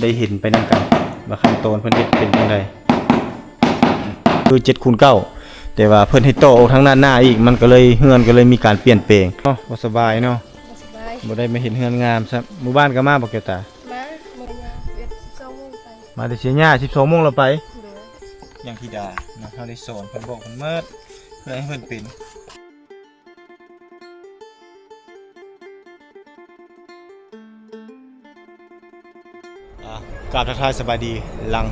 ໄດ້ເຫັນໄປນຳກັນວ່າຂັ້ນຕອນເພິ່ນເຮັດເປັນຈັ່ງໃດ. ຄືເຈັດຄູນເກົ້າ ແຕ່ວ່າເພິ່ນເຮັດຕໍ່ອອກທາງດ້ານໜ້າອີກ ມັນກໍເລີຍ ເຮືອນກໍເລີຍມີການປ່ຽນແປງເນາະ. ບໍ່ສະບາຍເນາະ ບໍ່ສະບາຍ ບໍ່ໄດ້ມາເຫັນເຮືອນງາມຊ້ຳ. ມື້ວານກໍມາບໍ່ແກ້ວຕາ? ມາ ມື້ວານສິບສອງໂມງໄປ ມາແຕ່ເຊຍາ ສິບສອງໂມງແລ້ວໄປ. ໂດຍ ຢ່າງທິດາເນາະ ເຮົາໄດ້ສອນເພິ່ນ ບອກເພິ່ນໝົດ ເພື່ອໃຫ້ເພິ່ນເປັນ. ອ່າ ກາບທັກທາຍສະບາຍດີຫຼັງ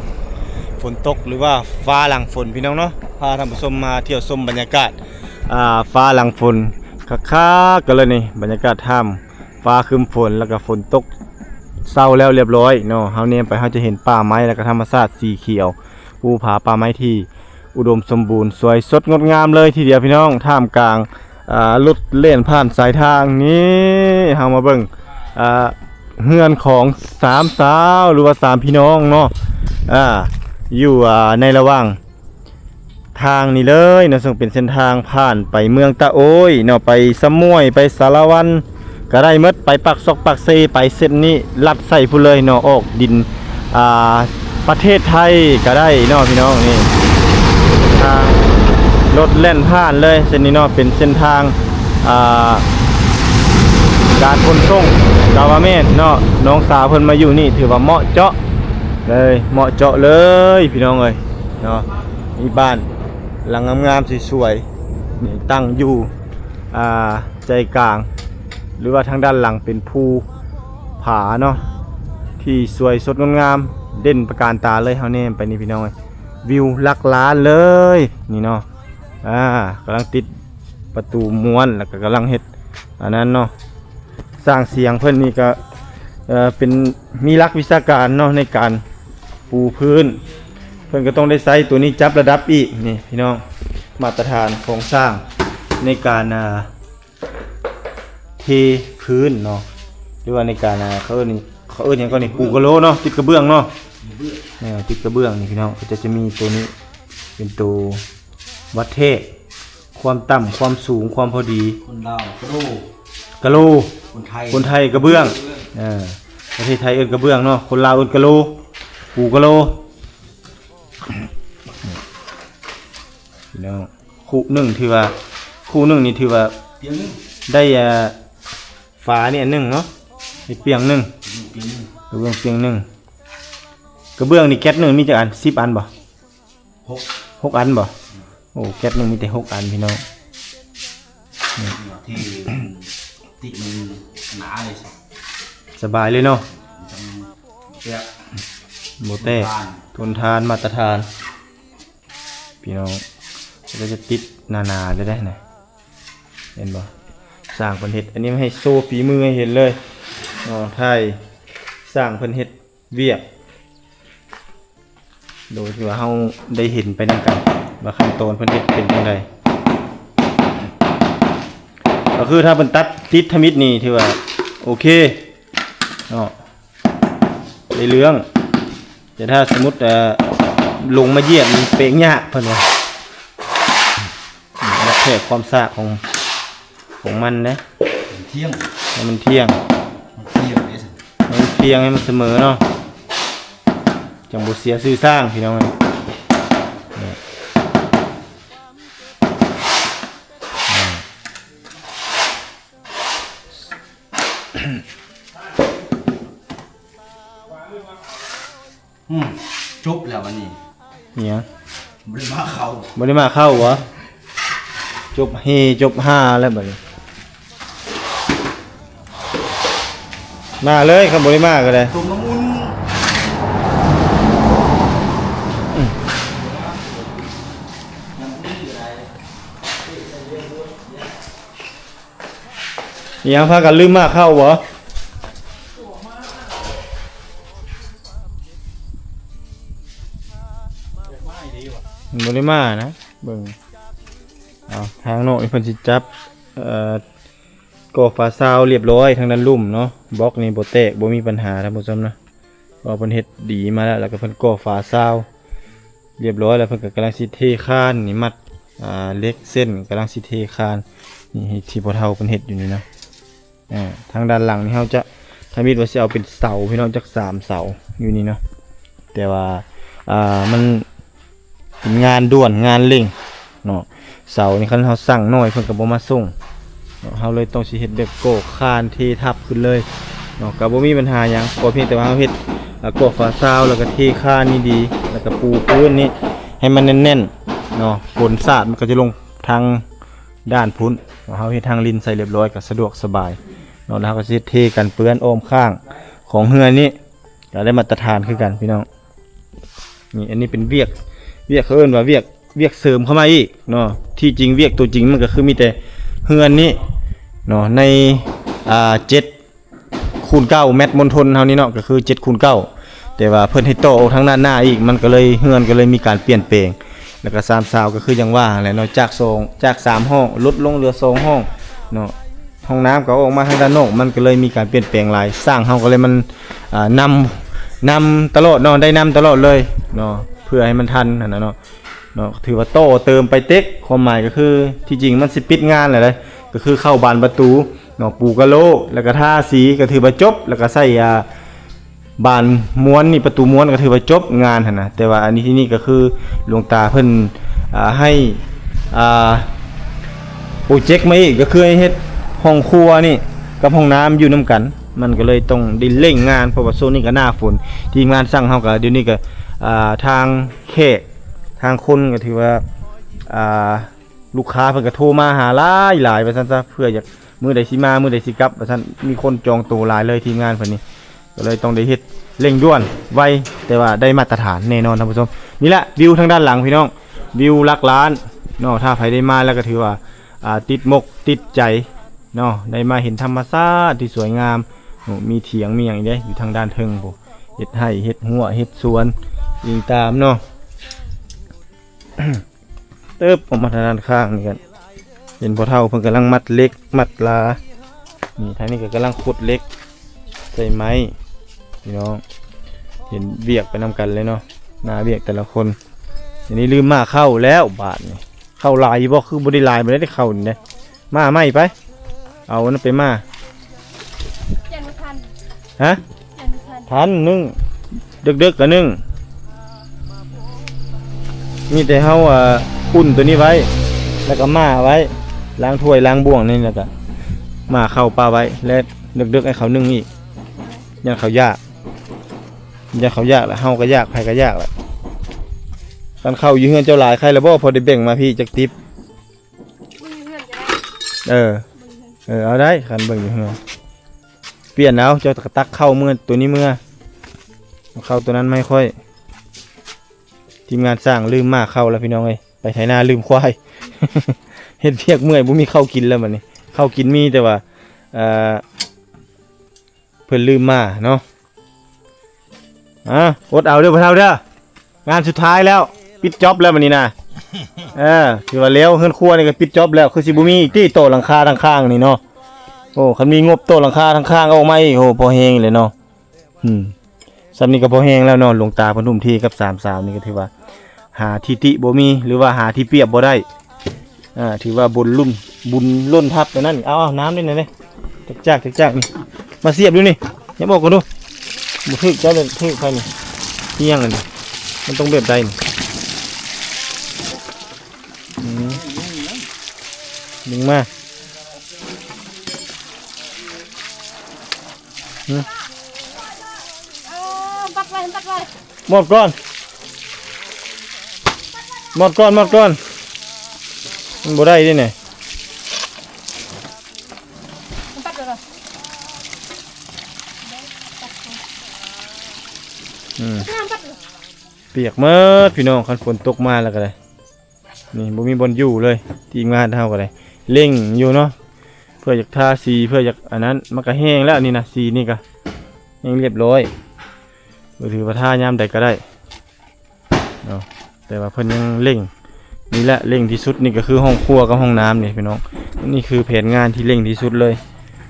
ຝົນຕົກ ຫຼືວ່າຟ້າຫຼັງຝົນ ພີ່ນ້ອງເນາະ. ພາທ່ານຜູ້ຊົມມາທ່ຽວຊົມບັນຍາກາດ ອ່າ ຟ້າຫຼັງຝົນຄັກໆກັນເລີຍນີ້. ບັນຍາກາດຖ້ຳ ຟ້າຄຶ້ມຝົນ ແລ້ວກໍຝົນຕົກເຊົາແລ້ວລຽບຮ້ອຍເນາະ. ເຮົາແນມໄປ ເຮົາຈະເຫັນປ່າໄມ້ ແລ້ວກໍທຳມະຊາດສີຂຽວ ພູຜາປ່າໄມ້ທີ່ ອຸດົມສົມບູນ ສວຍສົດງົດງາມເລີຍທີດຽວພີ່ນ້ອງ. ທ່າມກາງ ອ່າ ລົດແລ່ນຜ່ານສາຍທາງນີ້ ເຮົາມາເບິ່ງ ອ່າ ເຮືອນຂອງສາມສາວ ຫຼືວ່າສາມພີ່ນ້ອງເນາະ ອ່າ ຢູ່ ອ່າ ໃນລະຫວ່າງທາງນີ້ເລີຍເນາະ ເຊິ່ງເປັນເສັ້ນທາງຜ່ານໄປເມືອງຕາໂອ້ຍເນາະ ໄປຊຳມ້ວຍ ໄປສາລະວັນ ກໍໄດ້ໝົດ ໄປປາກຊອກປາກເຊ ໄປເສັ້ນນີ້ລັດໃສ່ພຸ້ນເລີຍເນາະ ອອກດິນ ອ່າ ປະເທດໄທກໍໄດ້ເນາະພີ່ນ້ອງ. ນີ້ທາງລົດແລ່ນຜ່ານເລີຍເສັ້ນນີ້ເນາະ ເປັນເສັ້ນທາງ ອ່າ ການຂົນສົ່ງ ກະວ່າແມ່ນເນາະ. ນ້ອງສາວເພິ່ນມາຢູ່ນີ້ຖືວ່າເໝາະເຈາະເລີຍ ເໝາະເຈາະເລີຍພີ່ນ້ອງເອີຍເນາະ. ມີບ້ານຫຼັງງາມໆ ສວຍໆ ນີ້ຕັ້ງຢູ່ ອ່າ ໃຈກາງ ຫຼືວ່າທາງດ້ານຫຼັງເປັນພູຜາເນາະ ທີ່ສວຍສົດງົດງາມ ເດັ່ນປະການຕາເລີຍ. ເຮົາແນມໄປນີ້ພີ່ນ້ອງເອີຍ ວິວຫຼັກລ້ານເລີຍນີ້ເນາະ. ອ່າ ກຳລັງຕິດປະຕູມ້ວນ ແລ້ວກໍກຳລັງເຮັດອັນນັ້ນເນາະ. ຊ່າງສຽງເພິ່ນນີ້ກໍ ເອີ ເປັນ ມີຫຼັກວິຊາການເນາະ ໃນການປູພື້ນ ເພິ່ນກໍຕ້ອງໄດ້ໃຊ້ຕົວນີ້ຈັບລະດັບອີກນີ້ພີ່ນ້ອງ. ມາດຕະຖານຂອງຊ່າງໃນການ ອ່າ ເທພື້ນເນາະ ຫຼືວ່າໃນການ ອ່າ ເຂົາເອີ້ນ ເຂົາເອີ້ນຫຍັງກໍນີ້ ປູກະໂລເນາະ ຕິດກະເບື້ອງເນາະ. ເອີ ຕິດກະເບື້ອງນີ້ພີ່ນ້ອງ ເຂົາເຈົ້າຈະມີຕົວນີ້ເປັນຕົວວັດແທກ ຄວາມຕ່ຳ ຄວາມສູງ ຄວາມພໍດີ. ຄົນລາວກະໂລ ກະໂລ ຄົນໄທ ຄົນໄທກະເບື້ອງ. ເອີ ປະເທດໄທເອີ້ນກະເບື້ອງເນາະ ຄົນລາວເອີ້ນກະໂລ ປູກະໂລ. ພີ່ນ້ອງ ຄູ່ໜຶ່ງຖືວ່າ ຄູ່ໜຶ່ງນີ້ຖືວ່າ ປຽງໜຶ່ງ ໄດ້ ອ່າ ຝານີ້ອັນໜຶ່ງເນາະ ມີປຽງໜຶ່ງ ປຽງໜຶ່ງ ກະເບື້ອງປຽງໜຶ່ງ. ກະເບື້ອງນີ້ແກັດໜຶ່ງມີຈັກອັນ? ສິບອັນບໍ່? ຫົກ ຫົກອັນບໍ່? ໂອ້ ແກັດໜຶ່ງມີແຕ່ຫົກອັນພີ່ນ້ອງ. ທີ່ຕິດມັນໜາເລີຍ ສະບາຍເລີຍເນາະ ແຕກ ບໍ່ແຕກ ທົນທານ ທານ ມາດຕະຖານ. ພີ່ນ້ອງ ແລ້ວຈະຕິດໜາໆ ເລີຍໄດ໋ນະ ເຫັນບໍ່? ຊ່າງເພິ່ນເຮັດ ອັນນີ້ມາໃຫ້ໂຊຝີມືໃຫ້ເຫັນເລີຍເນາະ ຖ່າຍຊ່າງເພິ່ນເຮັດວຽກ ໂດຍທີ່ວ່າເຮົາໄດ້ເຫັນໄປນຳກັນວ່າຂັ້ນຕອນເພິ່ນເຮັດເປັນຈັ່ງໃດ. ກໍຄືຖ້າເພິ່ນຕັດຕິດທຳອິດນີ້ຖືວ່າໂອເຄເນາະ ໄດ້ເລື່ອງ. ແຕ່ຖ້າສົມມຸດ ເອີ ລົງມາຢຽບມັນເປງຍາກ ເພິ່ນວ່າ ມັນແທກຄວາມຊາກຂອງ ຂອງມັນເດ້ ມັນທ່ຽງ ໃຫ້ມັນທ່ຽງ ມັນທ່ຽງເດ້ ໃຫ້ມັນທ່ຽງ ໃຫ້ມັນສະເໝີເນາະ ຈັ່ງບໍ່ເສຍຊື່ຊ່າງ ພີ່ນ້ອງເອີຍ. ອືມ ຈົບແລ້ວບັດນີ້ ອີຫຍັງ? ບໍ່ໄດ້ມາເຂົ້າ ບໍ່ໄດ້ມາເຂົ້າຫວາ? ຈົບເຮ ຈົບຮາແລ້ວບັດນີ້ ມາເລີຍ ຄັນບໍ່ໄດ້ມາກໍໄດ້ ຕົ້ມນ້ຳອຸ່ນ. ອີຫຍັງ ພາກັນລືມມາເຂົ້າບໍ່? ບໍ່ໄດ້ມານະ ເບິ່ງ ເອົາ ທາງນອກນີ້ເພິ່ນຊິຈັບ ເອີ ກໍ່ຝາຊາວລຽບຮ້ອຍທາງດ້ານລຸ່ມເນາະ ບລັອກນີ້ບໍ່ແຕກ ບໍ່ມີບັນຫາທ່ານຜູ້ຊົມເນາະ. ເພາະວ່າເພິ່ນເຮັດດີມາແລ້ວ ແລ້ວກໍເພິ່ນກໍ່ຝາຊາວລຽບຮ້ອຍແລ້ວ ເພິ່ນກໍກຳລັງຊິເທຄານນີ້ ມັດ ອ່າ ເຫຼັກເສັ້ນ ກຳລັງຊິເທຄານນີ້ ທີ່ພໍ່ເຖົ້າເພິ່ນເຮັດຢູ່ນີ້ເນາະ. ອ່າ ທາງດ້ານຫຼັງນີ້ເຮົາຈະທຳອິດວ່າຊິເອົາເປັນເສົາ ພີ່ນ້ອງ ຈັກສາມເສົາ ຢູ່ນີ້ເນາະ ແຕ່ວ່າ ອ່າ ມັນເປັນງານດ່ວນ ງານເລັ່ງເນາະ. ເສົານີ້ຄັນເຮົາສັ່ງໜ້ອຍເພິ່ນກໍບໍ່ມາສົ່ງເນາະ ເຮົາເລີຍຕ້ອງຊິເຮັດແບບກໍ່ຄານເທທັບຂຶ້ນເລີຍເນາະ. ກໍບໍ່ມີບັນຫາຫຍັງ ຂໍພຽງແຕ່ວ່າເຮົາເຮັດ ອ່າ ກໍ່ຝາຊາວ ແລ້ວກໍເທຄານນີ້ດີ ແລ້ວກໍປູພື້ນນີ້ໃຫ້ມັນແໜ້ນໆເນາະ. ຝົນສາດມັນກໍຈະລົງທາງດ້ານພຸ້ນເນາະ ເຮົາເຮັດທາງລິນໃສ່ລຽບຮ້ອຍກໍສະດວກສະບາຍເນາະ. ແລ້ວເຮົາກໍຊິເຮັດເທກັນເປື້ອນອ້ອມຂ້າງຂອງເຮືອນນີ້ ກໍໄດ້ມາດຕະຖານຄືກັນພີ່ນ້ອງ. ນີ້ ອັນນີ້ເປັນວຽກ ວຽກ ເຂົາເອີ້ນວ່າວຽກ ວຽກເສີມເຂົ້າມາອີກເນາະ. ທີ່ຈິງວຽກຕົວຈິງມັນກໍຄືມີແຕ່ເຮືອນນີ້ເນາະ ໃນ ອ່າ ເຈັດຄູນເກົ້າ ແມັດມົນທົນເຮົານີ້ເນາະ ກໍຄືເຈັດຄູນເກົ້າ ແຕ່ວ່າເພິ່ນໃຫ້ຕໍ່ອອກທາງດ້ານໜ້າອີກ ມັນກໍເລີຍ ເຮືອນກໍເລີຍມີການປ່ຽນແປງ. ແລ້ວກໍສາມຊາວກໍຄືຢ່າງວ່າຫັ້ນແຫຼະເນາະ ຈາກສອງ ຈາກສາມຫ້ອງ ຫຼຸດລົງເຫຼືອສອງຫ້ອງເນາະ. ຫ້ອງນ້ຳກໍອອກມາທາງດ້ານນອກ ມັນກໍເລີຍມີການປ່ຽນແປງຫຼາຍ. ຊ່າງເຮົາກໍເລີຍ ມັນ ອ່າ ນຳ ນຳຕະຫຼອດເນາະ ໄດ້ນຳຕະຫຼອດເລີຍເນາະ ເພື່ອໃຫ້ມັນທັນຫັ້ນນະເນາະ ເນາະ. ຖືວ່າຕໍ່ເຕີມໄປເຕັກ ຄວາມໝາຍກໍຄື ທີ່ຈິງມັນຊິປິດງານແຫຼະເດ້ ກໍຄືເຂົ້າບານປະຕູເນາະ ປູກະໂລ ແລ້ວກໍທາສີ ກໍຖືວ່າຈົບ ແລ້ວກໍໃສ່ ອ່າ ບານມ້ວນນີ້ ປະຕູມ້ວນ ກໍຖືວ່າຈົບງານຫັ້ນນະ. ແຕ່ວ່າອັນນີ້ ທີ່ນີ້ກໍຄືຫຼວງຕາເພິ່ນ ອ່າ ໃຫ້ ອ່າ ໂປຣເຈັກມາອີກ ກໍຄືໃຫ້ເຮັດຫ້ອງຄົວນີ້ກັບຫ້ອງນ້ຳຢູ່ນຳກັນ ມັນກໍເລີຍຕ້ອງໄດ້ເລັ່ງງານ ເພາະວ່າຊ່ວງນີ້ກໍໜ້າຝົນ. ທີມງານຊ່າງເຮົາກໍດຽວນີ້ກໍ ອ່າ ທາງແຂກ ທາງຄົນກໍຖືວ່າ ອ່າ ລູກຄ້າເພິ່ນກໍໂທມາຫາຫຼາຍໆ ວ່າຊັ້ນຊະ ເພື່ອຢາກ ມື້ໃດຊິມາ ມື້ໃດຊິກັບ ວ່າຊັ້ນ. ມີຄົນຈອງໂຕຫຼາຍເລີຍ ທີມງານເພິ່ນນີ້ ກໍເລີຍຕ້ອງໄດ້ເຮັດເລັ່ງດ່ວນໄວ ແຕ່ວ່າໄດ້ມາດຕະຖານແນ່ນອນທ່ານຜູ້ຊົມ. ນີ້ແຫຼະວິວທາງດ້ານຫຼັງພີ່ນ້ອງ ວິວຫຼັກລ້ານເນາະ. ຖ້າໃຜໄດ້ມາແລ້ວກໍຖືວ່າ ອ່າ ຕິດມົກຕິດໃຈເນາະ ໄດ້ມາເຫັນທຳມະຊາດທີ່ສວຍງາມເນາະ. ມີຖຽງມີຫຍັງອີກເດ້ ຢູ່ທາງດ້ານເທິງພຸ້ນ ເຮັດໄຮ່ເຮັດຮົ້ວເຮັດສວນອີງຕາມເນາະ. ເຕີບອອກມາທາງດ້ານຂ້າງນີ້ກັນ ເຫັນພໍ່ເຖົ້າເພິ່ນກຳລັງມັດເຫຼັກມັດລາ. ນີ້ ທາງນີ້ກໍກຳລັງຂຸດເຫຼັກໃສ່ໄມ້ ພີ່ນ້ອງ ເຫັນວຽກໄປນຳກັນເລີຍເນາະ ໜ້າວຽກແຕ່ລະຄົນ. ດຽວນີ້ລືມໝ້າເຂົ້າແລ້ວບາດນີ້. ເຂົ້າຫຼາຍຢູ່ບໍ່? ຄືບໍ່ໄດ້ຫຼາຍປານໃດເດ້ເຂົ້ານີ້ເດ້. ໝ້າໃໝ່ໄປ ເອົາອັນນັ້ນໄປໝ້າ. ແກງບໍ່ທັນ ຮະ? ແກງບໍ່ທັນ ທັນໜຶ້ງ ເດິກໆກໍໜຶ້ງ. ມີແຕ່ເຮົາ ອ່າ ອຸ່ນໂຕນີ້ໄວ້ ແລ້ວກໍໝ້າໄວ້ ລ້າງຖ້ວຍລ້າງບ່ວງນີ້ ແລ້ວກໍໝ້າເຂົ້າປະໄວ້ ແລະ ເດິກໆໃຫ້ເຂົາໜຶ້ງອີກ. ຢ້ານເຂົາຢາກ ຢ້ານເຂົາຢາກລະ ເຮົາກໍຢາກ ໃຜກໍຢາກລະ. ຄັນເຂົ້າຢູ່ເຮືອນເຈົ້າຫຼາຍໄຄລະບໍ່? ພໍໄດ້ແບ່ງມາພີ້ຈັກຕິບ. ເບິ່ງຢູ່ເຮືອນກໍໄດ້ ເອີ ເບິ່ງຢູ່ເຮືອນ ເອີ ເອົາໄດ້ ຄັນເບິ່ງຢູ່ເຮືອນ. ປ່ຽນເອົາ ເຈົ້າກໍຕັກເຂົ້າເມືອ ໂຕນີ້ເມືອ ເອົາເຂົ້າໂຕນັ້ນມາໃຫ້ຂ້ອຍ. ທີມງານຊ່າງລືມໝ້າເຂົ້າແລ້ວພີ່ນ້ອງເອີຍ ໄປໄຖນາລືມຄວາຍ ເຮັດວຽກເມື່ອຍ ບໍ່ມີເຂົ້າກິນແລ້ວບັດນີ້. ເຂົ້າກິນມີ ແຕ່ວ່າ ເອີ ເພິ່ນລືມໝ້າເນາະ. ອາ ອົດເອົາເດີພໍ່ເຖົ້າເດີ ງານສຸດທ້າຍແລ້ວ ປິດຈັອບແລ້ວບັດນີ້ນະ. ເອີ ຖືວ່າແລ້ວ ເຮືອນຄົວນີ້ກໍປິດຈັອບແລ້ວ ຄືຊິບໍ່ມີອີກຕິ ຕໍ່ຫຼັງຄາທາງຂ້າງນີ້ເນາະ. ໂອ້ ຄັນມີງົບຕໍ່ຫຼັງຄາທາງຂ້າງອອກມາອີກ ໂອ້ ພໍແຮງເລີຍເນາະ. ອືມ ສ່ຳນີ້ກໍພໍແຮງແລ້ວເນາະ. ຫຼວງຕາເພິ່ນທຸ່ມເທກັບສາມສາວນີ້ ກໍຖືວ່າຫາທີ່ຕິບໍ່ມີ ຫຼືວ່າຫາທີ່ປຽບບໍ່ໄດ້. ອ່າ ຖືວ່າບຸນລຸ້ນ ບຸນລົ້ນທັບແນວນັ້ນ. ເອົາ ເອົາ ນ້ຳນີ້ແດ່ ຈັກໆ ຈັກໆ ນີ້ ມາສຽບດູນີ້ ຫຍັບອອກກ່ອນດູ. ບໍ່ຖືກເຈົ້າເລີຍ ຖືກໃຜນີ້? ອີຫຍັງອັນນີ້? ມັນຕ້ອງແບບໃດນີ້? ອືມ ດຶງມາ. ຫຶ? ເອີ ປັດໄວ້ ປັດໄວ້ ໝົດກ່ອນ ໝົດກ່ອນ ໝົດກ່ອນ. ມັນບໍ່ໄດ້ເດ້ນີ້ ປັດໄວ້ ອືມ ປຽກໝົດພີ່ນ້ອງ ຄັນຝົນຕົກມາແລ້ວກໍໄດ້. ນີ້ ບໍ່ມີບ່ອນຢູ່ເລີຍ. ທີມງານເຮົາກໍໄດ້ເລັ່ງຢູ່ເນາະ ເພື່ອຢາກທາສີ ເພື່ອຢາກອັນນັ້ນ. ມັນກໍແຫ້ງແລ້ວນີ້ນະ ສີນີ້ກໍແຫ້ງລຽບຮ້ອຍ ກໍຖືວ່າທາຍາມໃດກໍໄດ້ເນາະ ແຕ່ວ່າເພິ່ນຍັງເລັ່ງ. ນີ້ແຫຼະເລັ່ງທີ່ສຸດ ນີ້ກໍຄືຫ້ອງຄົວກັບຫ້ອງນ້ຳນີ້ພີ່ນ້ອງ. ນີ້ຄືແຜນງານທີ່ເລັ່ງທີ່ສຸດເລີຍ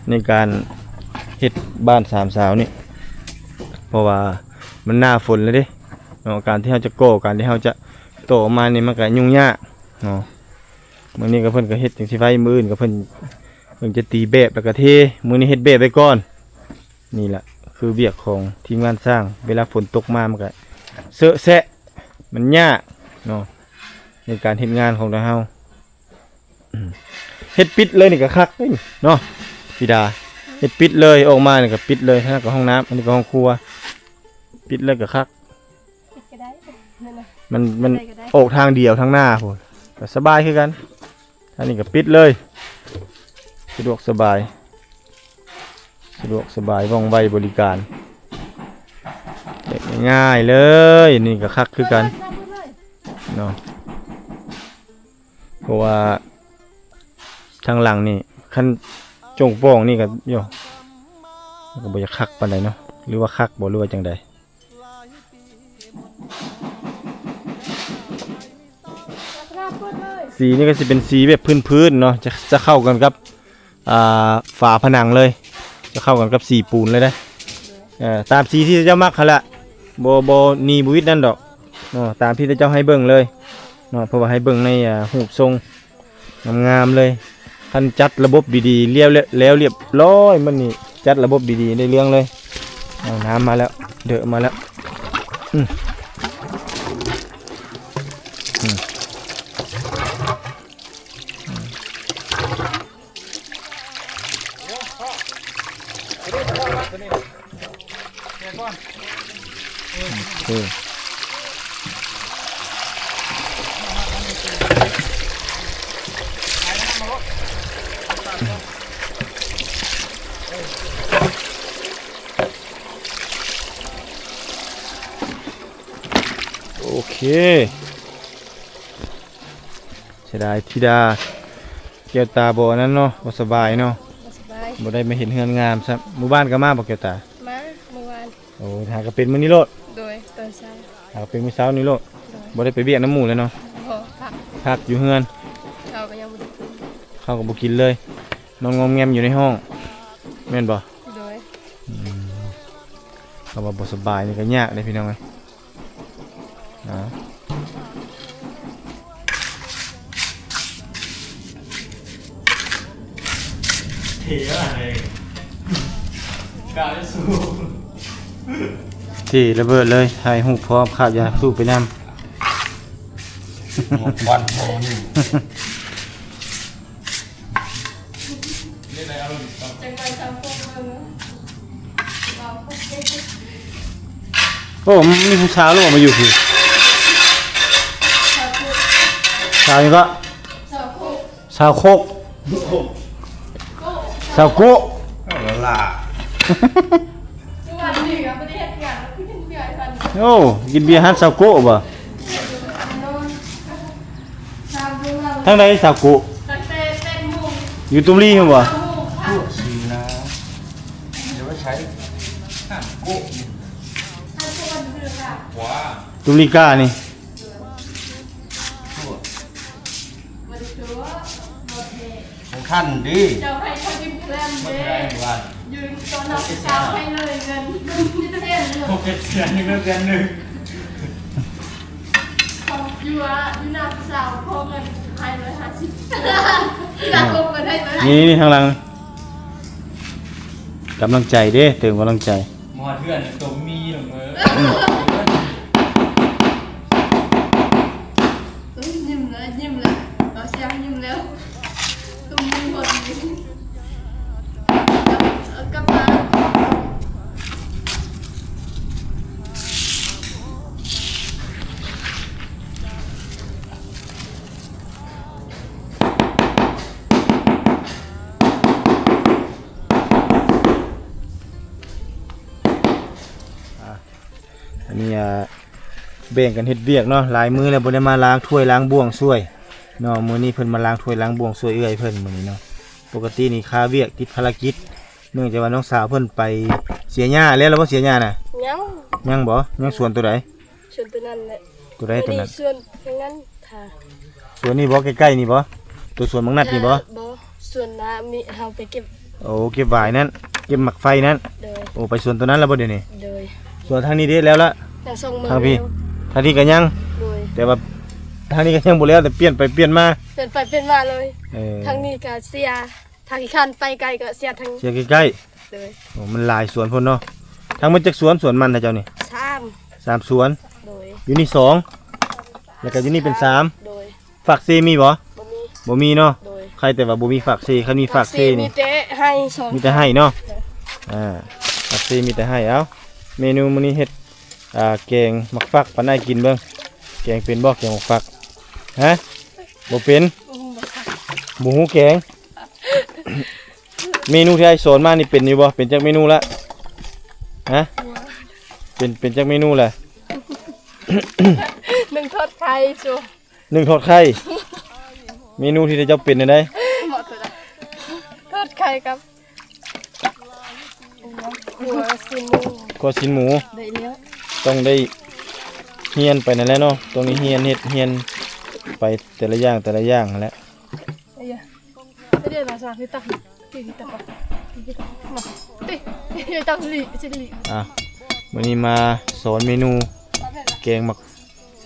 ໃນການເຮັດບ້ານສາມສາວນີ້ ເພາະວ່າມັນໜ້າຝົນແລ້ວເດ້ເນາະ. ການທີ່ເຮົາຈະກໍ່ ການທີ່ເຮົາຈະ ຕໍ່ອອກມານີ້ມັນກະຫຍຸ້ງຍາກເນາະ. ມື້ນີ້ກໍເພິ່ນກໍເຮັດຈັ່ງຊີ້ໄວ້ ມື້ອື່ນກໍເພິ່ນ ເພິ່ນຈະຕີແບບແລ້ວກໍເທ. ມື້ນີ້ເຮັດແບບໄວ້ກ່ອນ. ນີ້ລະ ຄືວຽກຂອງທີມງານຊ່າງ ເວລາຝົນຕົກມາມັນກະເຊາະແຊະ ມັນຍາກເນາະ ໃນການເຮັດງານຂອງທາງເຮົາ. ເຮັດປິດເລີຍນີ້ກະຄັກເດ້ເນາະ ທິດາ. ເຮັດປິດເລີຍ ອອກມານີ້ກະປິດເລີຍ. ທາງນັ້ນກະຫ້ອງນ້ຳ ອັນນີ້ກະຫ້ອງຄົວ ປິດເລີຍກະຄັກ. ປິດກະໄດ້ ນັ້ນນະ ມັນ ມັນ ໄດ້ກະໄດ້ ອອກທາງດຽວທາງໜ້າພຸ້ນ ກະສະບາຍຄືກັນ. ອັນນີ້ກະປິດເລີຍ ສະດວກສະບາຍ ສະດວກສະບາຍ ວ່ອງໄວ ບໍລິການ ເຮັດງ່າຍໆເລີຍ. ນີ້ກະຄັກຄືກັນເນາະ ເພາະວ່າທາງຫຼັງນີ້ ຄັນໂຈ່ງປ່ອງນີ້ກະ ໂຢ ກະບໍ່ຢາກຄັກປານໃດເນາະ. ຫຼືວ່າຄັກບໍ່ ຫຼືວ່າຈັ່ງໃດ? ສີນີ້ກະຊິເປັນສີແບບພື້ນໆເນາະ ຈະ ຈະເຂົ້າກັນກັບ ອ່າ ຝາຜະໜັງເລີຍ ຈະເຂົ້າກັນກັບສີປູນເລີຍເດ້. ເອີ ຕາມສີທີ່ເຈົ້າມັກຫັ້ນລະ ບໍ່ ບໍ່ໜີບໍ່ຫວິດນັ້ນດອກເນາະ ຕາມທີ່ເຈົ້າໃຫ້ເບິ່ງເລີຍເນາະ ເພາະວ່າໃຫ້ເບິ່ງໃນ ອ່າ ຮູບຊົງ ງາມໆເລີຍ. ຄັນຈັດລະບົບດີໆ ແລ້ວ ແລ້ວລຽບລ້ອຍ ມັນນີ້ຈັດລະບົບດີໆ ໄດ້ເລື່ອງເລີຍ. ເອົາ ນ້ຳມາແລ້ວ ເດີມາແລ້ວ ອືມ ອືມ ໂອເຄ ໂອເຄ. ເສຍດາຍທິດາ ແກ້ວຕາບໍ່ອັນນັ້ນເນາະ ບໍ່ສະບາຍເນາະ ບໍ່ສະບາຍ ບໍ່ໄດ້ມາເຫັນເຮືອນງາມຊ້ຳ. ມື້ວານກະມາບໍ່ແກ້ວຕາ? ມາ ມື້ວານ. ໂອ້ ຫາກະເປັນມື້ນີ້ໂລດ. ໂດຍ ຕອນເຊົ້າ ຫາກະເປັນມື້ເຊົ້ານີ້ໂລດ. ໂດຍ ບໍ່ໄດ້ໄປວຽກນຳໝູ່ແລ້ວເນາະ? ບໍ່ ພັກ ພັກຢູ່ເຮືອນ. ເຂົ້າກະຍັງບໍ່ໄດ້ກິນ ເຂົ້າກະບໍ່ກິນເລີຍ ນອນງອມແງມຢູ່ໃນຫ້ອງ ແມ່ນບໍ່? ໂດຍ ອືມ ເພາະວ່າບໍ່ສະບາຍນີ້ກະຍາກເດ້ພີ່ນ້ອງເອີຍ. ເທລະເລີຍ ກາວຈະສູ້ ເທລະເບີດເລີຍ ຖ່າຍຮູບພ້ອມ ຄາບຢາສູບໄປນຳ ຫົວຄວັນບໍ່ມີ. ໂອ້ ມີຜູ້ສາວຫຼືວ່າມາຢູ່ພີ້? ສາວຫຍັງເກາະ? ສາວໂຄກ ສາວໂຄກ ສາວໂກະ ເອົາລະລະ. ໂອ້ ກິນເບຍຮ້ານສາວໂກະບໍ່? ທາງໃດສາວໂກະ? ຢູ່ຕຸມລີພຸ້ນບໍ່? ຕຸມລີການີ້. ບໍ່ທັນເດ້ ເຈົ້າໃຫ້ເຂົາຢືມແຄມເດ້ ຢືມຕອນເຮົາເປັນສາວໃຫ້ເລີຍເງິນ ເຈັດແສນ ຫົກເຈັດແສນ ຍັງເຫຼືອແສນໜຶ່ງ ຢູ່ ຢູ່ໜ້າຜູ້ສາວຂໍເງິນໃຫ້ຮ້ອຍຫ້າສິບ ນີ້ ນີ້ທາງຫຼັງ ກຳລັງໃຈເດ້ ເຕີມກຳລັງໃຈ. ມາຮອດເຮືອນຕົມມີລົງເອີຍ ຍິ້ມແລ້ວ ຍິ້ມແລ້ວ ເອົາສຽງຍິ້ມແລ້ວ ຕົມມີຮອດນີ້ ເອົາກັບມາ. ອັນນີ້ ອ່າ ແບ່ງກັນເຮັດວຽກເນາະ ຫຼາຍມື້ແລ້ວບໍ່ໄດ້ມາລ້າງຖ້ວຍລ້າງບ່ວງຊ່ວຍເນາະ ມື້ນີ້ເພິ່ນມາລ້າງຖ້ວຍລ້າງບ່ວງຊ່ວຍເອື້ອຍເພິ່ນມື້ນີ້ເນາະ. ປົກກະຕິນີ້ຄາວຽກຕິດພາລະກິດ ເນື່ອງຈາກວ່ານ້ອງສາວເພິ່ນໄປເສຍຫຍ້າແລ້ວ ແລ້ວບໍ່ເສຍຫຍ້ານະ? ຍັງ ຍັງບໍ່? ຍັງສວນໂຕໃດ? ສວນໂຕນັ້ນແຫຼະ ໂຕໃດໂຕນັ້ນ? ສວນທາງນັ້ນ ສວນນີ້ບໍ່ ໃກ້ໆນີ້ບໍ່? ໂຕສວນບັກນັດນີ້ບໍ່? ບໍ່ ສວນນະມີເຮົາໄປເກັບ ໂອ້ ເກັບຫວາຍນັ້ນ ເກັບໝາກໄຟນັ້ນ ໂດຍ ໂອ້ ໄປສວນໂຕນັ້ນແລ້ວບໍ່ດຽວນີ້? ໂດຍ ສວນທາງນີ້ເດ້ແລ້ວລະ ທາງພີ້ ທາງນີ້ກະຍັງ ໂດຍ ແຕ່ວ່າທາງນີ້ກະຍັງບໍ່ແລ້ວ ແຕ່ປ່ຽນໄປປ່ຽນມາ ປ່ຽນໄປປ່ຽນມາເລີຍ ເອີ ທາງນີ້ກະເສຍ ທາງຂີ້ຄ້ານໄປໄກກະເສຍທາງ ເສຍໃກ້ໆ ໂດຍ ໂອ້ ມັນຫຼາຍສວນໂພດເນາະ ທັງໝົດຈັກສວນ ສວນມັນນະເຈົ້ານີ້? ສາມ ສາມສວນ. ໂດຍ ຢູ່ນີ້ສອງ ແລ້ວກໍຢູ່ນີ້ເປັນສາມ. ໂດຍ ຟາກເຊມີບໍ່? ບໍ່ມີ ບໍ່ມີເນາະ. ໂດຍ ໃຄແຕ່ວ່າບໍ່ມີຟາກເຊ ຄັນມີຟາກເຊນີ້ ມີແຕ່ໄຮ່ສອງ ມີແຕ່ໄຮ່ເນາະ. ໂດຍ ອ່າ ຟາກເຊມີແຕ່ໄຮ່. ເອົ້າ ເມນູມື້ນີ້ເຮັດ ອ່າ ແກງໝາກຟັກປານອ້າຍກິນເບິ່ງ. ແກງເປັນບໍ່ ແກງໝາກຟັກ? ຮະ ບໍ່ເປັນ ບໍ່ຮູ້ແກງ. ເມນູທີ່ອ້າຍສອນມານີ້ເປັນຢູ່ບໍ່? ເປັນຈັກເມນູລະ? ຮະ ເປັນ ເປັນຈັກເມນູລະ? ໜຶ່ງທອດໄຂ່ ໜຶ່ງທອດໄຂ່. ເມນູທີ່ເຈົ້າເປັນແນວໃດ? ທອດໄຂ່ກັບ ຂົ້ວຊີ້ນໝູ ຂົ້ວຊີ້ນໝູ. ໄດ້ແລ້ວ ຕ້ອງໄດ້ຮຽນໄປນັ້ນແຫຼະເນາະ. ຕ້ອງໄດ້ຮຽນເຮັດ ຮຽນໄປແຕ່ລະຢ່າງ ແຕ່ລະຢ່າງຫັ້ນແຫຼະ. ອ່າ ມື້ນີ້ມາສອນເມນູແກງໝາກ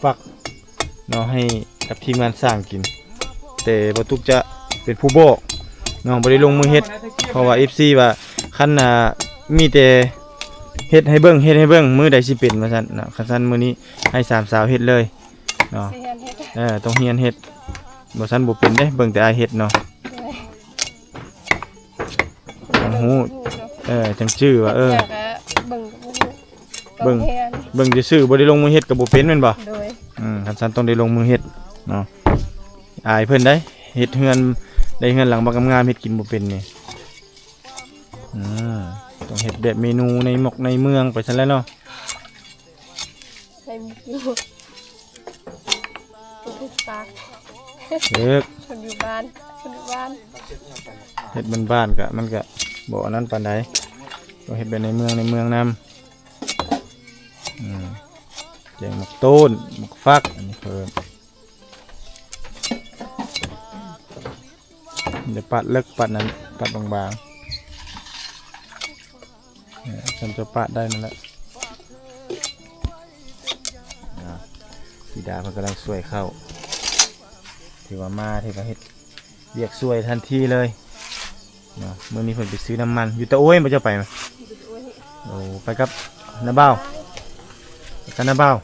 ຝາກເນາະ ໃຫ້ກັບທີມງານສ້າງກິນ ແຕ່ບໍ່ຕຸກຈະເປັນຜູ້ບອກເນາະ ບໍ່ໄດ້ລົງມືເຮັດ ເພາະວ່າເອັຟຊີວ່າ ຄັນ ອ່າ ມີແຕ່ເຮັດໃຫ້ເບິ່ງ ເຮັດໃຫ້ເບິ່ງ ມື້ໃດຊິເປັນ ວ່າຊັ້ນເນາະ. ຄັນຊັ້ນມື້ນີ້ໃຫ້ສາມສາວເຮັດເລີຍເນາະ. ຊິຮຽນເຮັດ ເອີ ຕ້ອງຮຽນເຮັດ ບໍ່ຊັ້ນບໍ່ເປັນເດ້ ເບິ່ງແຕ່ອ້າຍເຮັດເນາະ. ໂດຍ ຈັ່ງຮູ້ ເອີ ຈັ່ງຈື່ວ່າ ເອີ ເບິ່ງ ເບິ່ງ ເບິ່ງຊື່ໆ ບໍ່ໄດ້ລົງມືເຮັດກໍບໍ່ເປັນແມ່ນບໍ່? ໂດຍ ອືມ ຄັນຊັ້ນຕ້ອງໄດ້ລົງມືເຮັດເນາະ. ອາຍເພິ່ນໄດ໋ ເຮັດເຮືອນ ໄດ້ເຮືອນຫຼັງບັກງາມໆ ເຮັດກິນບໍ່ເປັນນີ້. ອືມ ຕ້ອງເຮັດແບບເມນູໃນໝອກໃນເມືອງໄປຊັ້ນແຫຼະເນາະ. ໃສ່ໝູ ປາກ ເອີ ຄົນຢູ່ບ້ານ ຄົນຢູ່ບ້ານ ເຮັດບ້ານໆ ກະ ມັນກະບໍ່ອັນນັ້ນປານໃດ ຕ້ອງເຮັດແບບໃນເມືອງ ໃນເມືອງນຳ. ອືມ ແກງໝາກໂຕນ ໝາກຟັກ ອັນນີ້ເພິ່ນ ຢ່າປາດເລິກ ປາດນັ້ນ ປາດບາງໆ ເອີ ຊັ້ນຈະປາດໄດ້ນັ້ນແຫຼະ. ອ່າ ທິດາເພິ່ນກຳລັງຊ່ວຍເຂົ້າ ຖືວ່າມາ ຖືວ່າເຮັດວຽກຊ່ວຍທັນທີເລີຍເນາະ. ມື້ນີ້ເພິ່ນໄປຊື້ນ້ຳມັນ ຢູ່ຕະໂອ້ຍບໍ່ ເຈົ້າໄປມາ? ໂອ້ ໄປກັບນ້າບ່າວ ໄປກັບນ້າບ່າວ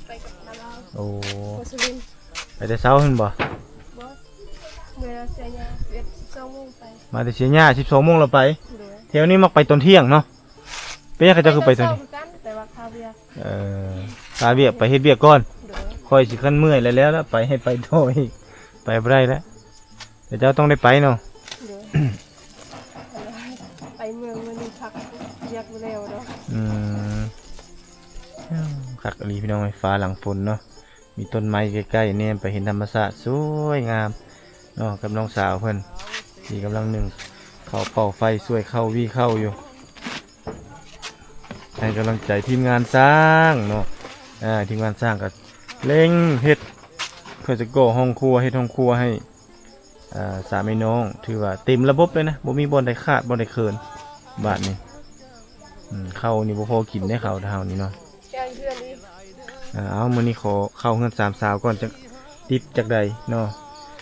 ໄປກັບນ້າບ່າວ. ໂອ້ ໄປແຕ່ເຊົ້າຫັ້ນບໍ່? ບໍ່ ເມື່ອເສຍຫຍ້າ ສິບເອັດ ສິບສອງໂມງໄປ ມາແຕ່ເສຍຫຍ້າ ສິບສອງໂມງແລ້ວໄປ. ໂດຍ ແຖວນີ້ມັກໄປຕອນທ່ຽງເນາະ. ເປັນຫຍັງເຂົາເຈົ້າຄືໄປຕອນທ່ຽງ? ໄປແຕ່ເຊົ້າຄືກັນ ແຕ່ວ່າຄາວຽກ ເອີ ຄາວຽກໄປເຮັດວຽກກ່ອນ. ໂດຍ ຂ້ອຍຊິຄັນເມື່ອຍແລ້ວ ແລ້ວລະ ໄປໃຫ້ໄປຕໍ່ອີກ ໄປບໍ່ໄດ້ແລ້ວ ແຕ່ເຈົ້າຕ້ອງໄດ້ໄປເນາະ. ໂດຍ ໄປເມືອງມື້ນີ້ພັກວຽກບໍ່ແລ້ວດອກ. ອືມ ຄັກອີ່ຫຼີພີ່ນ້ອງເອີຍ ຟ້າຫຼັງຝົນເນາະ. ມີຕົ້ນໄມ້ໃກ້ໆ ແນມໄປເຫັນທຳມະຊາດສວຍງາມເນາະ ກັບນ້ອງສາວເພິ່ນ ທີ່ກຳລັງໜຶ້ງເຂົ້າເປົ່າໄຟ ຊ່ວຍເຂົ້າວີເຂົ້າຢູ່ ໃຫ້ກຳລັງໃຈທີມງານສ້າງເນາະ. ອ່າ ທີມງານສ້າງກໍເລັ່ງເຮັດ ເພື່ອຈະກໍ່ຫ້ອງຄົວ ເຮັດຫ້ອງຄົວໃຫ້ ອ່າ ສາມພີ່ນ້ອງ ຖືວ່າເຕັມລະບົບເລີຍນະ ບໍ່ມີບ່ອນໃດຂາດ ບ່ອນໃດເຂີນບາດນີ້. ອືມ ເຂົ້ານີ້ບໍ່ພໍກິນເດ້ ເຂົ້າເຮົານີ້ເນາະ. ແກງເພື່ອນອີກ ເອົາ ມື້ນີ້ຂໍເຂົ້າເຮືອນສາມສາວກ່ອນ ຈັກຕິບຈັກໃດເນາະ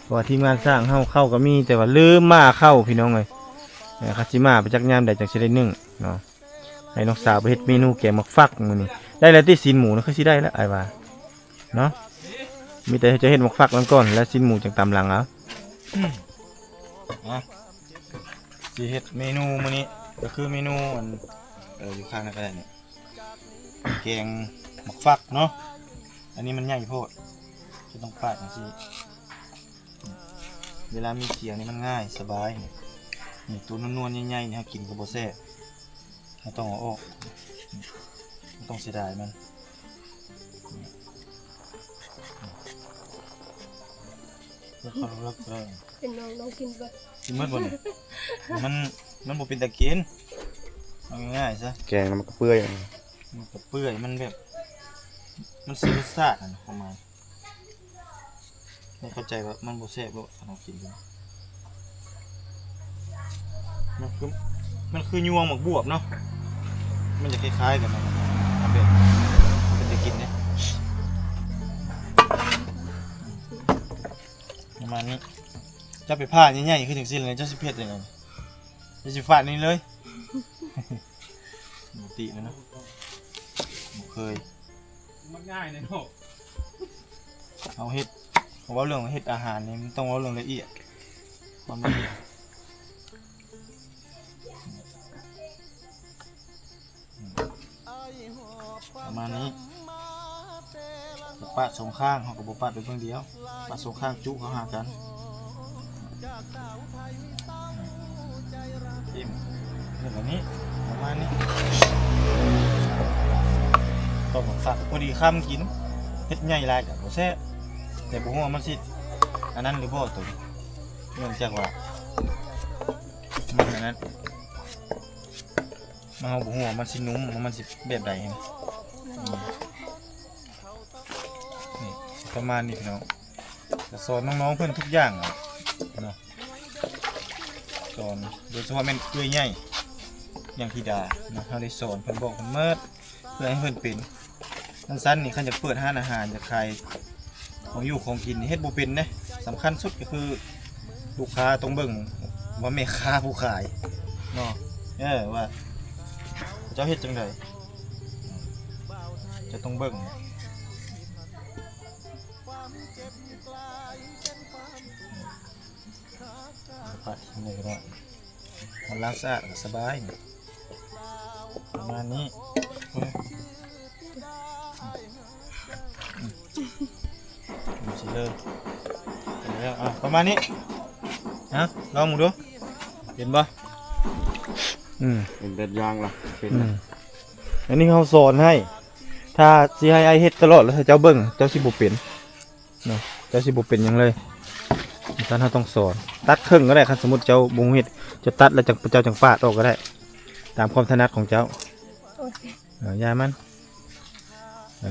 ເພາະວ່າທີມງານສ້າງເຮົາເຂົ້າກໍມີ ແຕ່ວ່າລືມມາເຂົ້າ ພີ່ນ້ອງເອີຍ. ເອີ ຄັນຊິມາໄປຈັກຍາມໃດ ຈັ່ງຊິໄດ້ໜຶ້ງເນາະ. ໃຫ້ນ້ອງສາວໄປເຮັດເມນູແກງໝາກຟັກມື້ນີ້ ໄດ້ແລ້ວຕິ ຊີ້ນໝູນະ ຄືຊິໄດ້ແລ້ວ ອ້າຍວ່າເນາະ. ມີແຕ່ຈະເຮັດໝາກຟັກນຳກ່ອນ ແລ້ວຊີ້ນໝູຈັ່ງຕາມຫຼັງເອົາ. ອ່ະ ຊິເຮັດເມນູມື້ນີ້ກໍຄືເມນູອັນ ເອີ ຢູ່ຂ້າງນັ້ນກໍໄດ້ນີ້ ແກງໝາກຟັກເນາະ. ອັນນີ້ມັນໃຫຍ່ໂພດ ຈະຕ້ອງປາດຈັ່ງຊີ້ ເວລາມີຂຽງນີ້ມັນງ່າຍສະບາຍ. ນີ້ ໂຕນວນໆ ໃຫຍ່ໆ ນີ້ເຮົາກິນກໍບໍ່ແຊບ ເຮົາຕ້ອງເອົາອອກ ບໍ່ຕ້ອງເສຍດາຍມັນ. ເຮັດເຂົ້າເລິກໆ ເລີຍ ເປັນນ້ອງ ນ້ອງກິນເບິດ ກິນເບິດບໍ່ນີ້? ມັນ ມັນບໍ່ເປັນຕາກິນ ເອົາງ່າຍໆ ຊະ ແກງແລ້ວມັນກໍເປື່ອຍ ມັນກໍເປື່ອຍ ມັນແບບ ມັນເສຍລົດຊາດຫັ້ນນະ ຄວາມໝາຍ ໃຫ້ເຂົ້າໃຈວ່າມັນບໍ່ແຊບໂລດ ຄັນເຮົາກິນ ມັນຄື ມັນຄືຍວງໝາກບວບເນາະ ມັນຈະຄ້າຍໆ ກັນນະ ເປັນ ເປັນຕາກິນເດ້ ປະມານນີ້. ເຈົ້າໄປຜ່າໃຫຍ່ໆ ຄືຈັ່ງຊີ້ແລ້ວ ເຈົ້າຊິເຮັດຈັ່ງໃດ? ເຈົ້າຊິຟາດນີ້ເລີຍ? ບໍ່ ຕິແລ້ວນະ ບໍ່ເຄີຍ ມັນງ່າຍແນ່ເນາະ ເຮົາເຮັດ ເວົ້າເລື່ອງເຮັດອາຫານນີ້ ມັນຕ້ອງເວົ້າເລື່ອງລະອຽດ ຄວາມລະອຽດ ປະມານນີ້ ປະສອງຂ້າງ ເຮົາກໍບໍ່ປະໄປເບື້ອງດຽວ ປະສອງຂ້າງຈຸເຂົ້າຫາກັນ ເຕັມ ເຮັດແບບນີ້ ປະມານນີ້ ຕ້ອງຝັກພໍດີຄຳກິນ ເຮັດໃຫຍ່ຫຼາຍກໍບໍ່ແຊບ ແຕ່ບໍ່ຮູ້ວ່າມັນຊິອັນນັ້ນຫຼືບໍ່ໂຕນີ້ ເນື່ອງຈາກວ່າ ມັນອັນນັ້ນ ມັນ ເຮົາບໍ່ຮູ້ວ່າມັນຊິນຸ້ມ ມັນຊິແບບໃດຫັ້ນ ນີ້ ປະມານນີ້ພີ່ນ້ອງ ກໍສອນນ້ອງໆເພິ່ນທຸກຢ່າງເນາະ ສອນ ໂດຍສະເພາະແມ່ນເອື້ອຍໃຫຍ່ ຢ່າງທິດາເນາະ ເຮົາໄດ້ສອນເພິ່ນ ບອກເພິ່ນໝົດ ເພື່ອໃຫ້ເພິ່ນເປັນ ຊັ້ນໆນີ້ ຄັນຢາກເປີດຮ້ານອາຫານ ຢາກຂາຍຂອງຢູ່ຂອງກິນ ເຮັດບໍ່ເປັນເດ້ ສຳຄັນສຸດກໍຄືລູກຄ້າຕ້ອງເບິ່ງວ່າແມ່ຄ້າຜູ້ຂາຍເນາະ ເອີ ວ່າເຂົາເຈົ້າເຮັດຈັ່ງໃດ ເຈົ້າຕ້ອງເບິ່ງ ປະນີ້ກໍໄດ້ ມັນລ້າງສະອາດກໍສະບາຍ ປະມານນີ້ ອືມ ຊິເລີຍ ແລ້ວ ອ່າ ປະມານນີ້ ຮະ ລອງເບິ່ງດູ ເຫັນບໍ່? ອືມ ເປັນແບບຢ່າງລະ ເປັນ ອືມ ອັນນີ້ເຮົາສອນໃຫ້ ຖ້າຊິໃຫ້ອ້າຍເຮັດຕະຫຼອດ ແລ້ວເຈົ້າເບິ່ງ ເຈົ້າຊິບໍ່ເປັນ ເນາະ ເຈົ້າຊິບໍ່ເປັນຫຍັງເລີຍ ຊັ້ນເຮົາຕ້ອງສອນ ຕັດເຄິ່ງກໍໄດ້ ຄັນສົມມຸດເຈົ້າບໍ່ຮູ້ເຮັດ ເຈົ້າຕັດແລ້ວຈັ່ງ ເຈົ້າຈັ່ງປາດອອກກໍໄດ້ ຕາມຄວາມຖະໜັດຂອງເຈົ້າ ໂອ້ຍ ເອີ ຢ່າມັນ ເອີ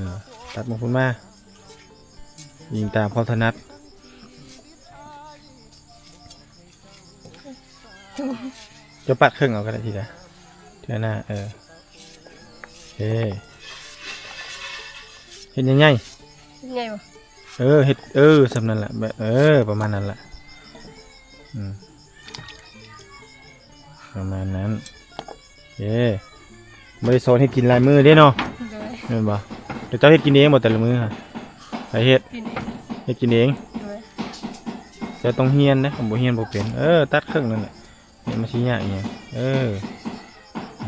ຕັດມາພຸ້ນມາ ອີງຕາມຄວາມຖະໜັດ ເຈົ້າປາດເຄິ່ງເອົາກໍໄດ້ທີລະ ເທື່ອໜ້າ ເອີ ເອີ ເຮັດໃຫຍ່ໆ ເຮັດໃຫຍ່ບໍ່? ເອີ ເຮັດ ເອີ ສ່ຳນັ້ນລະ ແບບ ເອີ ປະມານນັ້ນລະ ອືມ ປະມານນັ້ນ ເອີ ບໍ່ໄດ້ສອນເຮັດກິນຫຼາຍມື້ເດ້ເນາະ ໂດຍ ແມ່ນບໍ່? ແລ້ວເຈົ້າເຮັດກິນເອງບໍ່ແຕ່ລະມື້? ໃຜເຮັດ? ກິນເອງ ເຮັດກິນເອງ ໂດຍ ເຈົ້າຕ້ອງຮຽນເດ້ ຄັນບໍ່ຮຽນບໍ່ເປັນ ເອີ ຕັດເຄິ່ງນັ້ນແຫຼະ ເຮັດມາຊິຍາກອີ່ຫຍັງ ເອີ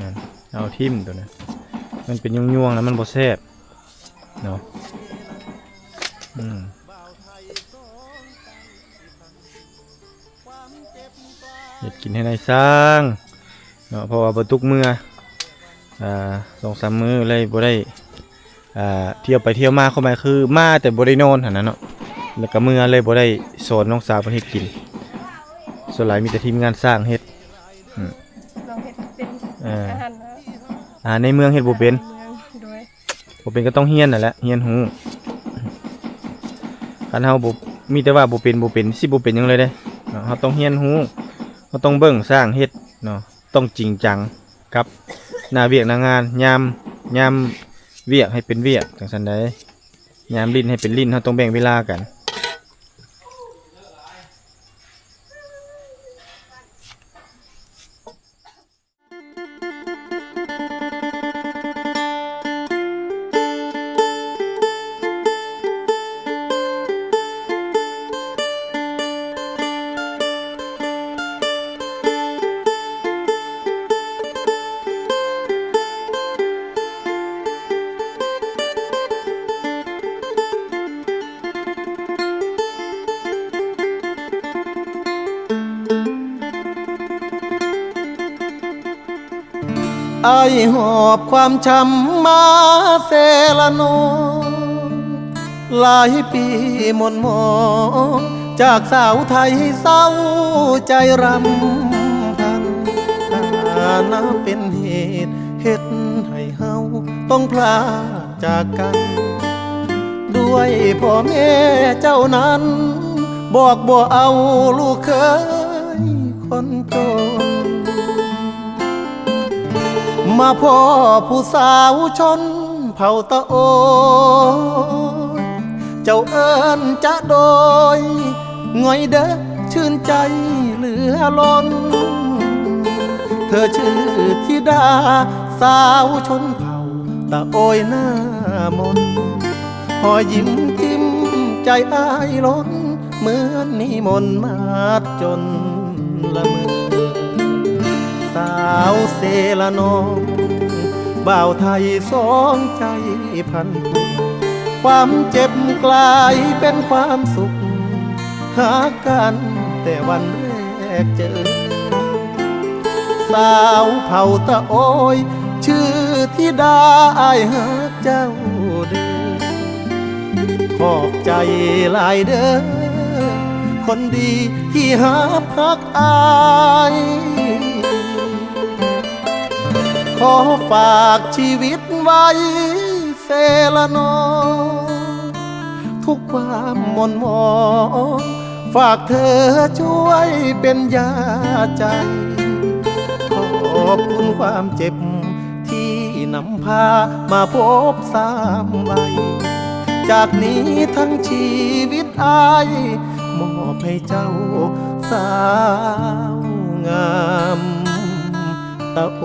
ນັ້ນ ເອົາຖິ້ມໂຕນັ້ນ ມັນເປັນຍວງໆ ແລ້ວມັນບໍ່ແຊບເນາະ ອືມ ເຮັດກິນໃຫ້ນາຍຊ່າງເນາະ ເພາະວ່າບໍ່ຕຸກເມືອ ອ່າ ສອງສາມມື້ເລີຍບໍ່ໄດ້ ອ່າ ທ່ຽວໄປທ່ຽວມາ ຄວາມໝາຍຄືມາແຕ່ບໍ່ໄດ້ນອນຫັ້ນນະເນາະ ແລ້ວກໍເມືອເລີຍບໍ່ໄດ້ສອນນ້ອງສາວເພິ່ນເຮັດກິນ ສ່ວນຫຼາຍມີແຕ່ທີມງານຊ່າງເຮັດ ອືມ ນ້ອງເຮັດເປັນ ເອີ ອາຫານ ອາຫານໃນເມືອງເຮັດບໍ່ເປັນ ອາຫານໃນເມືອງ ໂດຍ ບໍ່ເປັນກໍຕ້ອງຮຽນນັ້ນແຫຼະ ຮຽນຮູ້ ຄັນເຮົາບໍ່ ມີແຕ່ວ່າບໍ່ເປັນ ບໍ່ເປັນ ຊິບໍ່ເປັນຫຍັງເລີຍເດ້ເນາະ ເຮົາຕ້ອງຮຽນຮູ້ ເຮົາຕ້ອງເບິ່ງຊ່າງເຮັດເນາະ ຕ້ອງຈິງຈັງກັບໜ້າວຽກໜ້າງານ ຍາມ ຍາມວຽກໃຫ້ເປັນວຽກ ຈັ່ງຊັ້ນໃດ ຍາມຫຼິ້ນໃຫ້ເປັນຫຼິ້ນ ເຮົາຕ້ອງແບ່ງເວລາກັນ. ອ້າຍຫອບຄວາມຊ້ຳມາແຕ່ລະນ້ອຍ ຫຼາຍປີໝົນໝອງ ຈາກສາວໄທເສົ້າໃຈຣຳພັນ ຖານະເປັນເຫດ ເຮັດໃຫ້ເຮົາຕ້ອງພລາກຈາກກັນ ດ້ວຍພໍ່ແມ່ເຈົ້ານັ້ນ ບອກບໍ່ເອົາລູກເຂີຍຄົນຈົນ ມາພໍ້ຜູ້ສາວຊົນເຜົ່າຕະໂອຍ ເຈົ້າເອີ້ນຈະໂດຍ ງ່ອຍເດີ ຊື່ນໃຈເຫຼືອລົ້ນ ເທີຊື່ທິດາ ສາວຊົນເຜົ່າຕະໂອຍໜ້າມົນ ຮອຍຍິ້ມຈິ້ມໃຈອ້າຍລົ້ນ ເໝືອນນິມົນມາດຈົນລະເມີ. ສາວເຊລະນອງ ບ່າວໄທສອງໃຈພັນຜູກ ຄວາມເຈັບກາຍເປັນຄວາມສຸກ ຫາກັນແຕ່ວັນແລກເຈີ. ສາວເຜົ່າຕະໂອຍ ຊື່ທິດາ ອ້າຍຮັກເຈົ້າເດີ ຂອບໃຈຫຼາຍເດີ ຄົນດີທີ່ຮັບຮັກອ້າຍ ຂໍຝາກຊີວິດໄວ້ເຊລະນອງ ທຸກຄວາມໝົ່ນໝອງ ຝາກເທີຊ່ວຍເປັນຢາໃຈ ຂອບຄຸນຄວາມເຈັບ ທີ່ນຳພາມາພົບຊ້ຳໄວ ຈາກນີ້ທັງຊີວິດອ້າຍ ມອບໃຫ້ເຈົ້າສາວງາມຕະໂອ.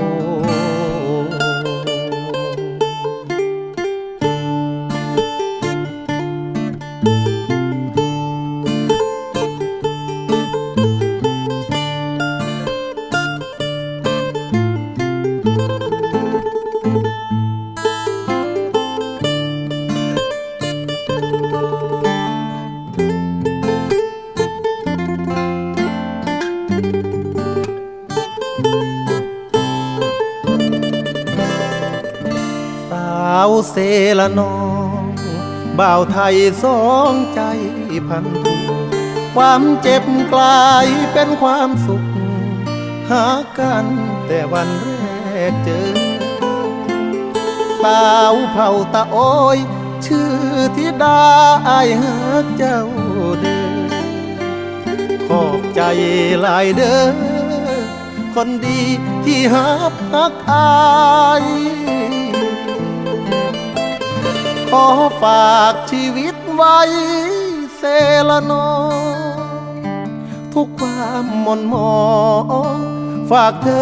ສາວເຊລະນອງ ບ່າວໄທສອງໃຈພັນຜູກ ຄວາມເຈັບກາຍເປັນຄວາມສຸກ ຫາກັນແຕ່ວັນແລກເຈີ. ສາວເຜົ່າຕະໂອຍ ຊື່ທິດາ ອ້າຍຮັກເຈົ້າເດີ ຂອບໃຈຫຼາຍເດີ ຄົນດີທີ່ຮັບຮັກອ້າຍ ຂໍຝາກຊີວິດໄວ້ເຊລະນອງ ທຸກຄວາມໝ່ນໝອງ ຝາກເທີ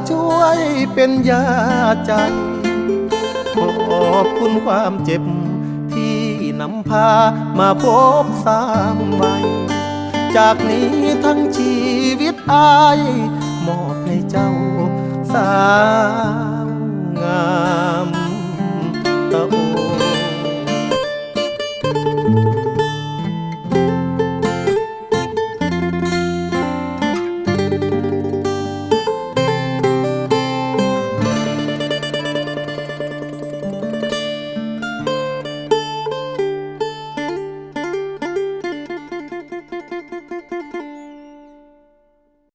ຊ່ວຍເປັນຢາໃຈ ຂອບຄຸນຄວາມເຈັບທີ່ນຳ ພາມາພົບຊ້ຳໄວ ຈາກນີ້ທັງຊີວິດອ້າຍ ມອບໃຫ້ເຈົ້າສາວງາມຕະໂອ.